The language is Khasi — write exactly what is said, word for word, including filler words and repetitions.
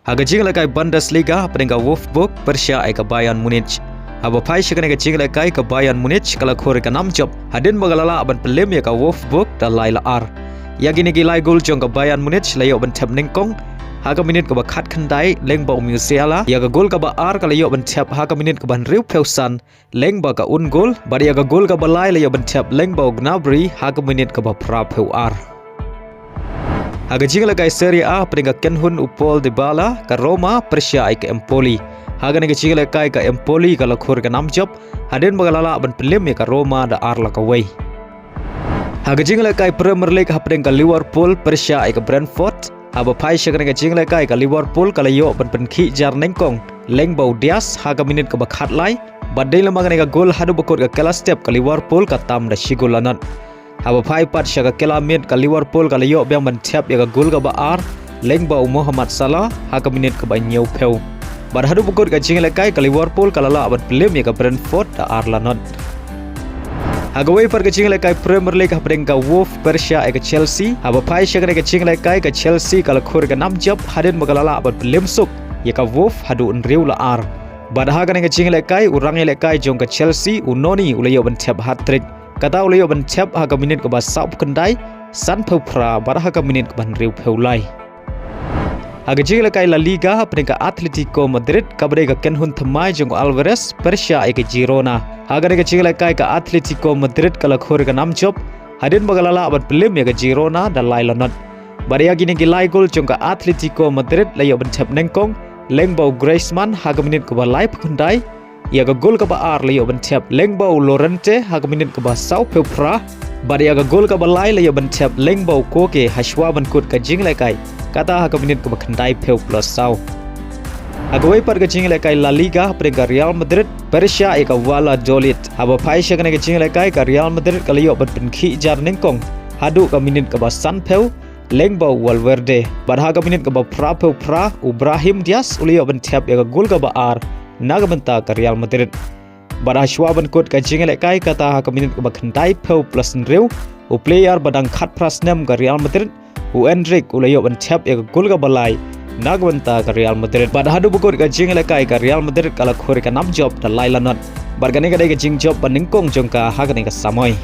Ha ka jingïalehkai Bundesliga hapdeng ka Wolfsburg pyrshah ïa ka Bayern Munich. Haba phai sha kane ka jingïalehkai ka Bayern Munich ka la khur ïa ka nam jop hadien ba ka la lah ban pynlem ïa ka Wolfsburg da lai la ar. Ïa kine ki lai gol jong ka Bayern Munich la ïoh ban thep nyngkong ha ka minit kaba khatkhyndai lyngba u Musiala. Ïa ka gol kaba ar ka la ïoh ban thep ha ka minit kaba hynriewphew san lyngba ka own goal, bad ïa ka gol kaba lai la ïoh ban thep lyngba u Gnabry ha ka minit kaba phraphew ar. Ha ka jingïalehkai Serie A hapdeng ka kynhun u Paul Dybala, ka Roma pyrshah ïa ka Empoli. Ha kane ka jingïalehkai ka Empoli ka la khur ïa ka nam jop hadien ba ka la lah ban pynlem ïa ka Roma da ar la kawei. Ha ka jingïalehkai Premier League hapdeng ka Liverpool pyrshah ïa ka Brentford. Haba phai sha kane ka jingïalehkai ka Liverpool ka la ïoh ban pynkhih jar nyngkong lyngba u Diaz ha ka minit kaba khatlai. Bad dei lem ma kane ka gol haduh ba kut ka kylla step ka Liverpool ka tam da shi gol la nod. Haba phai pat sha ka kylla miet ka Liverpool ka la ïoh biang ban thep ïa ka gol kaba ar lyngba u Mohamed Salah ha ka minit kaba hynñiewphew. Bad haduh ba kut ka jingïalehkai ka Liverpool ka la lah ban pynlem ïa ka Brentford da ar la nod. Ha kawei pat ka jingïalehkai Premier League hapdeng ka Wolves pyrshah ïa ka Chelsea. Haba phai sha kane ka jingïalehkai ka Chelsea ka la khur ïa ka nam jop hadien ba ka la lah ban pynlem suk ïa ka Wolves haduh hynriew la ar. Bad ha kane ka jingïalehkai u rangïalehkai jong ka Chelsea u Noni u la ïoh ban thep hat-trick. Kata u la ïoh ban thep ha ka minit kaba sawphew khyndai, sanphew phra bad ha ka minit kaba hynriewphew lai. Ha ka jingïalehkai La Liga hapdeng ka Atletico Madrid kaba dei ka kynhun thymmai jong u Alvarez pyrshah ïa ka Girona. Ha kane ka jingïalehkai ka Atletico Madrid ka la khur ïa ka nam jop hadien ba ka la lah ban pynlem ïa ka Girona da lai la nod. Bad ïa kine ki lai gol jong ka Atletico Madrid la ïoh ban thep nyngkong lyngba u Griezmann ha ka minit kaba laiphew khyndai. Ïa ka gol kaba ar la ïoh ban thep lyngba u Llorente ha ka minit kaba sawphew phra. Bad ïa ka gol kaba lai la ïoh ban thep lyngba u Koke ha shuwa ban kut ka jingïalehkai, kata ha ka minit kaba khyndaiphew plus saw. Ha kawei pat ka jingïalehkai La Liga hapdeng ka Real Madrid pyrshah ïa ka Valladolid. Haba phai sha kane ka jingïalehkai ka Real Madrid ka la ïoh ban pynkhih jar nyngkong haduh ka minit kaba sanphew lyngba u Valverde. Bad ha ka minit kaba phraphew phra u Brahim Diaz u la ïoh ban thep ïa ka gol kaba ar na ka bynta ka Real Madrid. Bad ha shuwa ban kut ka jingïalehkai, kata ha ka minit kaba khyndaiphew plus hynriew, u player ba dang khatphra snem ka Real Madrid u Endrick u la ïoh ban thep ïa ka gol kaba lai na ka bynta ka Real Madrid. Bad haduh ba kut ka jingïalehkai ka Real Madrid ka la khur ïa ka nam jop da lai la nod. Bad kane ka dei ka jingjop ba nyngkong jong ka ha kane ka samoi.